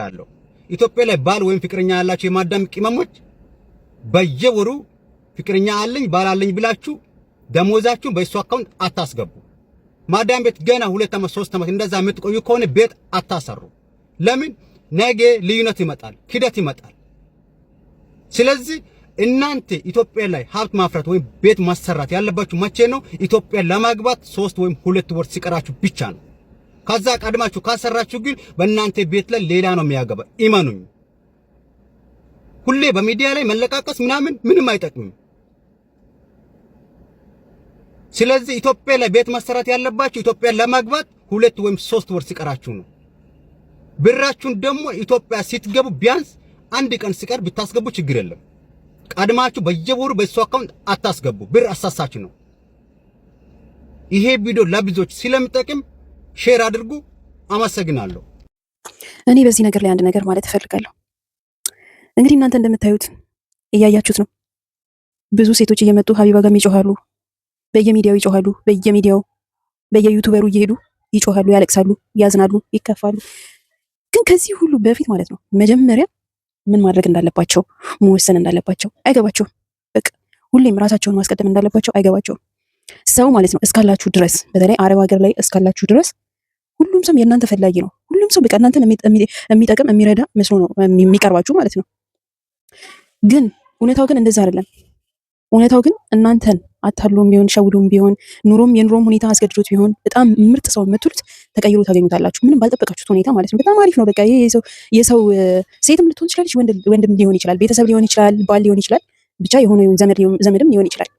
አለው። ኢትዮጵያ ላይ ባል ወይም ፍቅረኛ ያላችሁ የማዳም ቅመሞች በየወሩ ፍቅረኛ አለኝ ባል አለኝ ብላችሁ ደሞዛችሁን በእሱ account አታስገቡ። ማዳም ቤት ገና 2 ዓመት 3 ዓመት እንደዛ የምትቆዩ ከሆነ ቤት አታሰሩ። ለምን? ነገ ልዩነት ይመጣል፣ ክደት ይመጣል። ስለዚህ እናንተ ኢትዮጵያ ላይ ሀብት ማፍራት ወይም ቤት ማሰራት ያለባችሁ መቼ ነው? ኢትዮጵያ ለማግባት 3 ወይም 2 ወር ሲቀራችሁ ብቻ ነው። ከዛ ቀድማችሁ ካሰራችሁ ግን በእናንተ ቤት ላይ ሌላ ነው የሚያገባ። እመኑኝ። ሁሌ በሚዲያ ላይ መለቃቀስ ምናምን ምንም አይጠቅምም። ስለዚህ ኢትዮጵያ ላይ ቤት ማሰራት ያለባችሁ ኢትዮጵያ ለማግባት 2 ወይም 3 ወር ሲቀራችሁ ነው። ብራችሁን ደግሞ ኢትዮጵያ ስትገቡ ቢያንስ አንድ ቀን ሲቀር ብታስገቡ ችግር የለም። ቀድማችሁ በየወሩ በእሱ account አታስገቡ። ብር አሳሳች ነው። ይሄ ቪዲዮ ለብዙዎች ስለሚጠቅም share አድርጉ። አመሰግናለሁ። እኔ በዚህ ነገር ላይ አንድ ነገር ማለት እፈልጋለሁ። እንግዲህ እናንተ እንደምታዩት እያያችሁት ነው። ብዙ ሴቶች እየመጡ ሀቢባ ጋርም ይጮሃሉ፣ በየሚዲያው ይጮሃሉ፣ በየሚዲያው በየ YouTuber ኡ እየሄዱ ይጮሃሉ፣ ያለቅሳሉ፣ ያዝናሉ፣ ይከፋሉ። ግን ከዚህ ሁሉ በፊት ማለት ነው መጀመሪያ ምን ማድረግ እንዳለባቸው መወሰን እንዳለባቸው አይገባቸውም። በቃ ሁሌም ራሳቸውን ማስቀደም እንዳለባቸው አይገባቸውም። ሰው ማለት ነው እስካላችሁ ድረስ በተለይ አረብ ሀገር ላይ እስካላችሁ ድረስ ሁሉም ሰው የእናንተ ፈላጊ ነው። ሁሉም ሰው በቃ እናንተን የሚጠቅም የሚረዳ መስሎ ነው የሚቀርባችሁ ማለት ነው። ግን እውነታው ግን እንደዛ አይደለም። እውነታው ግን እናንተን አታሎም ቢሆን ሸውዶም ቢሆን ኑሮም የኑሮም ሁኔታ አስገድዶት ቢሆን በጣም ምርጥ ሰው የምትሉት ተቀይሮ ታገኙታላችሁ። ምንም ባልጠበቃችሁት ሁኔታ ማለት ነው። በጣም አሪፍ ነው። በቃ ይሄ የሰው ሴትም ልትሆን ትችላለች፣ ወንድም ሊሆን ይችላል፣ ቤተሰብ ሊሆን ይችላል፣ ባል ሊሆን ይችላል፣ ብቻ የሆነ ዘመድም ሊሆን ይችላል።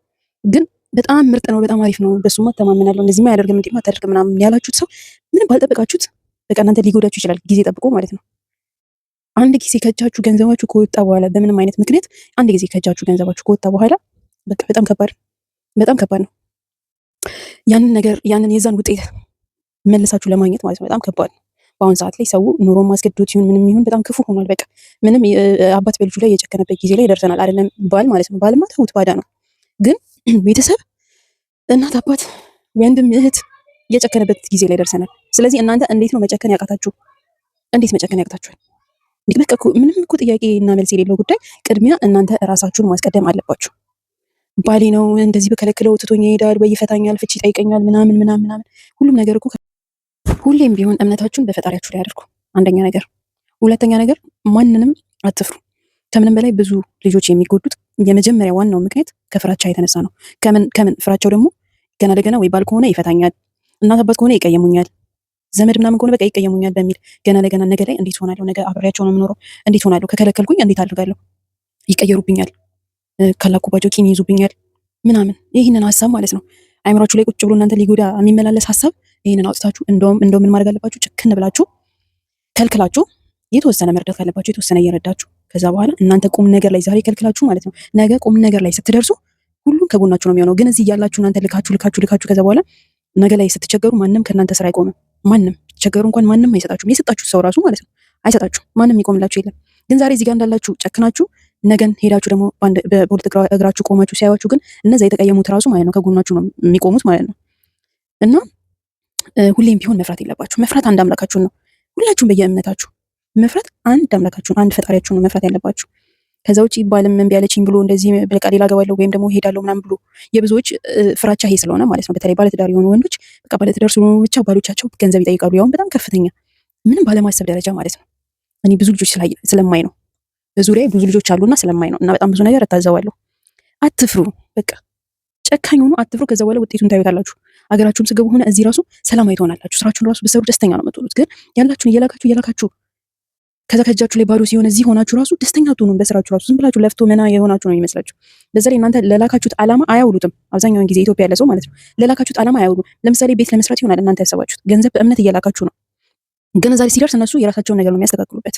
ግን በጣም ምርጥ ነው፣ በጣም አሪፍ ነው፣ በሱማ እተማመናለሁ፣ እንደዚህማ አያደርግም፣ እንዲህማ አታደርግም ምናምን ያላችሁት ሰው ምንም ባልጠበቃችሁት በቃ እናንተ ሊጎዳችሁ ይችላል፣ ጊዜ ጠብቆ ማለት ነው። አንድ ጊዜ ከእጃችሁ ገንዘባችሁ ከወጣ በኋላ በምንም አይነት ምክንያት አንድ ጊዜ ከእጃችሁ ገንዘባችሁ ከወጣ በኋላ በቃ በጣም ከባድ በጣም ከባድ ነው። ያንን ነገር ያንን የዛን ውጤት መልሳችሁ ለማግኘት ማለት ነው በጣም ከባድ ነው። በአሁን ሰዓት ላይ ሰው ኑሮ ማስገድዶት ይሁን ምንም ይሁን በጣም ክፉ ሆኗል። በቃ ምንም አባት በልጁ ላይ የጨከነበት ጊዜ ላይ ደርሰናል። አይደለም ባል ማለት ነው። ባልማ ተውት ባዳ ነው። ግን ቤተሰብ፣ እናት፣ አባት፣ ወንድም፣ እህት የጨከነበት ጊዜ ላይ ደርሰናል። ስለዚህ እናንተ እንዴት ነው መጨከን ያቃታችሁ? እንዴት መጨከን ያቃታችኋል? በቃ ምንም እኮ ጥያቄ እና መልስ የሌለው ጉዳይ፣ ቅድሚያ እናንተ እራሳችሁን ማስቀደም አለባችሁ። ባሌ ነው እንደዚህ በከለክለው ትቶኝ ይሄዳል ወይ ይፈታኛል፣ ፍቺ ይጠይቀኛል፣ ምናምን ምናምን ምናምን። ሁሉም ነገር እኮ ሁሌም ቢሆን እምነታችሁን በፈጣሪያችሁ ላይ አድርጉ። አንደኛ ነገር። ሁለተኛ ነገር ማንንም አትፍሩ። ከምንም በላይ ብዙ ልጆች የሚጎዱት የመጀመሪያ ዋናው ምክንያት ከፍራቻ የተነሳ ነው። ከምን ከምን ፍራቸው ደግሞ ገና ለገና ወይ ባል ከሆነ ይፈታኛል፣ እናት አባት ከሆነ ይቀየሙኛል፣ ዘመድ ምናምን ከሆነ በቃ ይቀየሙኛል በሚል ገና ለገና ነገ ላይ እንዴት ሆናለሁ፣ ነገ አብሬያቸው ነው የምኖረው፣ እንዴት ሆናለሁ፣ ከከለከልኩኝ እንዴት አድርጋለሁ፣ ይቀየሩብኛል፣ ካላኩባቸው ቂም ይይዙብኛል ምናምን ይህንን ሀሳብ ማለት ነው አይምሯችሁ ላይ ቁጭ ብሎ እናንተ ሊጎዳ የሚመላለስ ሀሳብ ይህንን አውጥታችሁ እንደውም እንደው ምን ማድረግ አለባችሁ? ጭክን ብላችሁ ከልክላችሁ የተወሰነ መርዳት ካለባችሁ የተወሰነ እየረዳችሁ ከዛ በኋላ እናንተ ቁም ነገር ላይ ዛሬ ከልክላችሁ ማለት ነው ነገ ቁም ነገር ላይ ስትደርሱ ሁሉም ከጎናችሁ ነው የሚሆነው። ግን እዚህ እያላችሁ እናንተ ልካችሁ ልካችሁ ልካችሁ ከዛ በኋላ ነገ ላይ ስትቸገሩ ማንም ከእናንተ ስራ አይቆምም። ማንም ቢቸገሩ እንኳን ማንም አይሰጣችሁም። የሰጣችሁ ሰው ራሱ ማለት ነው አይሰጣችሁም። ማንም የሚቆምላችሁ የለም። ግን ዛሬ እዚህ ጋር እንዳላችሁ ጨክናችሁ ነገን ሄዳችሁ ደግሞ በሁለት እግራችሁ ቆማችሁ ሲያዩአችሁ ግን እነዛ የተቀየሙት ራሱ ማለት ነው ከጎናችሁ ነው የሚቆሙት ማለት ነው። እና ሁሌም ቢሆን መፍራት የለባችሁ። መፍራት አንድ አምላካችሁን ነው። ሁላችሁም በየእምነታችሁ መፍራት አንድ አምላካችሁን አንድ ፈጣሪያችሁን ነው መፍራት ያለባችሁ። ከዛ ውጭ ባልም እምቢ አለችኝ ብሎ እንደዚህ በቃ ሌላ ገባለሁ ወይም ደግሞ ሄዳለሁ ምናምን ብሎ የብዙዎች ፍራቻ ይሄ ስለሆነ ማለት ነው። በተለይ ባለትዳር የሆኑ ወንዶች በቃ ባለትዳር ስለሆኑ ብቻ ባሎቻቸው ገንዘብ ይጠይቃሉ፣ ያውም በጣም ከፍተኛ ምንም ባለማሰብ ደረጃ ማለት ነው። እኔ ብዙ ልጆች ስለማይ ነው በዙሪያ ብዙ ልጆች አሉና ስለማይ ነው እና በጣም ብዙ ነገር እታዘባለሁ። አትፍሩ፣ በቃ ጨካኝ ሆኖ አትፍሩ። ከዛ በኋላ ውጤቱን ታዩታላችሁ። አገራችሁም ስገቡ ሆነ እዚህ ራሱ ሰላማዊ ትሆናላችሁ። ስራችሁን ራሱ ብትሰሩ ደስተኛ ነው የምትሆኑት። ግን ያላችሁን እየላካችሁ እየላካችሁ ከዛ ከእጃችሁ ላይ ባዶ ሲሆን እዚህ ሆናችሁ ራሱ ደስተኛ አትሆኑም። በስራችሁ ራሱ ዝም ብላችሁ ለፍቶ መና የሆናችሁ ነው የሚመስላችሁ። በዛ ላይ እናንተ ለላካችሁት ዓላማ አያውሉትም። አብዛኛውን ጊዜ ኢትዮጵያ ያለ ሰው ማለት ነው ለላካችሁት ዓላማ አያውሉም። ለምሳሌ ቤት ለመስራት ይሆናል እናንተ ያሰባችሁት ገንዘብ በእምነት እየላካችሁ ነው። ግን እዛ ላይ ሲደርስ እነሱ የራሳቸውን ነገር ነው የሚያስተካክሉበት።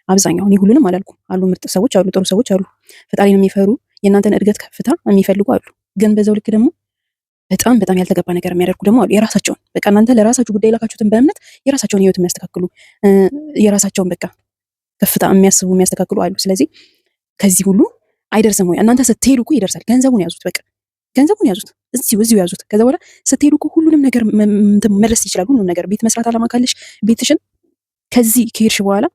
አብዛኛው እኔ ሁሉንም አላልኩም። አሉ ምርጥ ሰዎች አሉ፣ ጥሩ ሰዎች አሉ፣ ፈጣሪን የሚፈሩ የእናንተን እድገት ከፍታ የሚፈልጉ አሉ። ግን በዛው ልክ ደግሞ በጣም በጣም ያልተገባ ነገር የሚያደርጉ ደግሞ አሉ። የራሳቸውን በቃ እናንተ ለራሳችሁ ጉዳይ ላካችሁትን በእምነት የራሳቸውን ህይወት የሚያስተካክሉ የራሳቸውን በቃ ከፍታ የሚያስቡ የሚያስተካክሉ አሉ። ስለዚህ ከዚህ ሁሉ አይደርስም ወይ? እናንተ ስትሄዱ እኮ ይደርሳል። ገንዘቡን ያዙት፣ በቃ ገንዘቡን ያዙት፣ እዚሁ እዚሁ ያዙት። ከዛ በኋላ ስትሄዱ እኮ ሁሉንም ነገር መድረስ ይችላል። ሁሉንም ነገር ቤት መስራት አላማ ካለሽ ቤትሽን ከዚህ ከሄድሽ በኋላ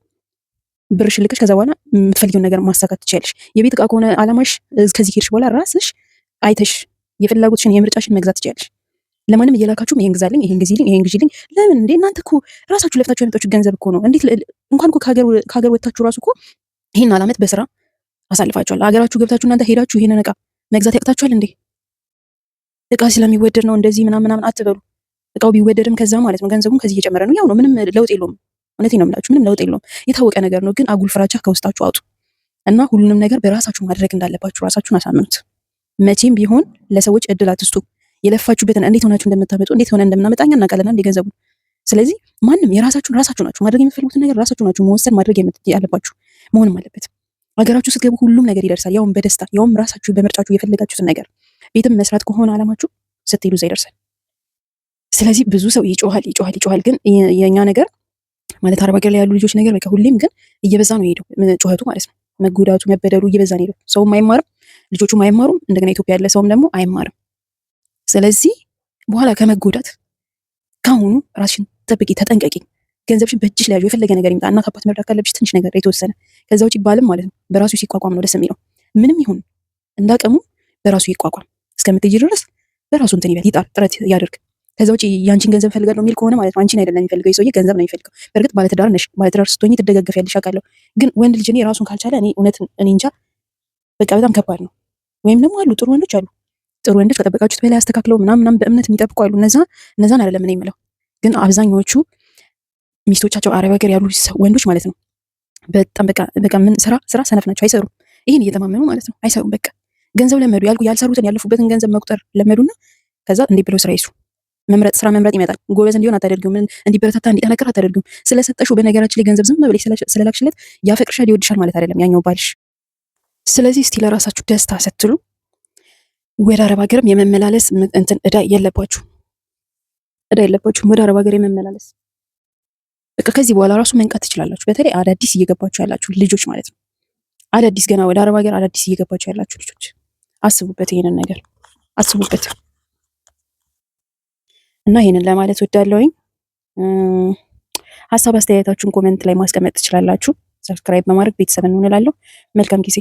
ብርሽ ልከሽ ከዛ በኋላ የምትፈልጊውን ነገር ማሳካት ትችያለሽ። የቤት እቃ ከሆነ አላማሽ ከዚህ ከሄድሽ በኋላ ራስሽ አይተሽ የፍላጎትሽን የምርጫሽን መግዛት ትችያለሽ። ለማንም እየላካችሁም ይሄን ግዛልኝ፣ ይሄን ግዢልኝ፣ ይሄን ግዢልኝ ለምን እንዴ? እናንተ እኮ ራሳችሁ ለፍታችሁ ያመጣችሁ ገንዘብ እኮ ነው። እንዴት እንኳን እኮ ከሀገር ወጥታችሁ ራሱ እኮ ይሄን አላመት በስራ አሳልፋችኋል። ሀገራችሁ ገብታችሁ እናንተ ሄዳችሁ ይሄንን እቃ መግዛት ያቅታችኋል እንዴ? እቃ ስለሚወደድ ነው እንደዚህ ምናምን ምናምን አትበሉ። እቃው ቢወደድም ከዛ ማለት ነው ገንዘቡም ከዚህ እየጨመረ ነው። ያው ነው፣ ምንም ለውጥ የለውም። እውነቴን ነው የምላችሁ፣ ምንም ለውጥ የለውም። የታወቀ ነገር ነው። ግን አጉል ፍራቻ ከውስጣችሁ አውጡ እና ሁሉንም ነገር በራሳችሁ ማድረግ እንዳለባችሁ ራሳችሁን አሳምኑት። መቼም ቢሆን ለሰዎች እድል አትስጡ። የለፋችሁበትን እንዴት ሆናችሁ እንደምታመጡ እንዴት ሆነ እንደምናመጣ እኛ እናውቃለን እንደ ገንዘቡ። ስለዚህ ማንም የራሳችሁን ራሳችሁ ናችሁ ማድረግ የምትፈልጉትን ነገር ራሳችሁ ናችሁ መወሰን ማድረግ ያለባችሁ መሆንም አለበት። ሀገራችሁ ስትገቡ ሁሉም ነገር ይደርሳል። ያውም በደስታ ያውም ራሳችሁ በምርጫችሁ የፈለጋችሁትን ነገር ቤትም መስራት ከሆነ አላማችሁ ስትሄዱ እዛ ይደርሳል። ስለዚህ ብዙ ሰው ይጮሃል ይጮሃል ይጮሃል። ግን የኛ ነገር ማለት አረብ ሀገር ላይ ያሉ ልጆች ነገር በቃ ሁሌም ግን እየበዛ ነው የሄደው ጩኸቱ ማለት ነው። መጎዳቱ መበደሉ እየበዛ ነው የሄደው። ሰውም አይማርም፣ ልጆቹም አይማሩም። እንደገና ኢትዮጵያ ያለ ሰውም ደግሞ አይማርም። ስለዚህ በኋላ ከመጎዳት ካሁኑ ራስሽን ጠብቂ፣ ተጠንቀቂ። ገንዘብሽን በእጅሽ ላይ ያዥ። የፈለገ ነገር ይምጣ፣ እናት አባት መርዳት ካለብሽ ትንሽ ነገር የተወሰነ፣ ከዛ ውጭ ባልም ማለት ነው በራሱ ሲቋቋም ነው ደስ የሚለው። ምንም ይሁን እንዳቀሙ በራሱ ይቋቋም እስከምትይ ድረስ በራሱ እንትን ይበል፣ ይጣር፣ ጥረት ያድርግ። ከዛ ውጭ ያንቺን ገንዘብ ፈልጋለሁ የሚል ከሆነ ማለት ነው አንቺን አይደለም የሚፈልገው የሰውዬ ገንዘብ ነው የሚፈልገው። በእርግጥ ባለትዳር ነሽ፣ ባለትዳር ስትሆኚ ትደገፊያለሽ አውቃለሁ። ግን ወንድ ልጅ እኔ ራሱን ካልቻለ እኔ እውነት እኔ እንጃ በቃ በጣም ከባድ ነው። ወይም ደግሞ አሉ ጥሩ ወንዶች አሉ ጥሩ ወንዶች ከጠበቃችሁት በላይ አስተካክለው ምናምን ምናምን በእምነት የሚጠብቁ አሉ። እነዛን አይደለም እኔ የምለው፣ ግን አብዛኛዎቹ ሚስቶቻቸው አረብ ሀገር ያሉ ወንዶች ማለት ነው በጣም በቃ በቃ ምን ስራ ስራ ሰነፍ ናቸው፣ አይሰሩም። ይህን እየተማመኑ ማለት ነው አይሰሩም። በቃ ገንዘብ ለመዱ ያልኩ ያልሰሩትን ያለፉበትን ገንዘብ መቁጠር ለመዱና ከዛ እንዴት ብለው ስራ ይስሩ። መምረጥ ስራ መምረጥ ይመጣል። ጎበዝ እንዲሆን አታደርጊውም፣ እንዲበረታታ እንዲጠነክር አታደርጊውም። ስለሰጠሽው በነገራችን ላይ ገንዘብ ዝም ብለሽ ስለላክሽለት ያፈቅርሻል ይወድሻል ማለት አይደለም ያኛው ባልሽ። ስለዚህ እስቲ ለራሳችሁ ደስታ ስትሉ ወደ አረብ ሀገርም የመመላለስ እንትን እዳ የለባችሁ እዳ የለባችሁም። ወደ አረብ ሀገር የመመላለስ በቃ ከዚህ በኋላ ራሱ መንቃት ትችላላችሁ። በተለይ አዳዲስ እየገባችሁ ያላችሁ ልጆች ማለት ነው። አዳዲስ ገና ወደ አረብ ሀገር አዳዲስ እየገባችሁ ያላችሁ ልጆች አስቡበት፣ ይሄንን ነገር አስቡበት እና ይሄንን ለማለት ወዳለሁኝ። ሀሳብ አስተያየታችሁን comment ላይ ማስቀመጥ ትችላላችሁ። subscribe በማድረግ ቤተሰብ እንሆንላለሁ። መልካም ጊዜ።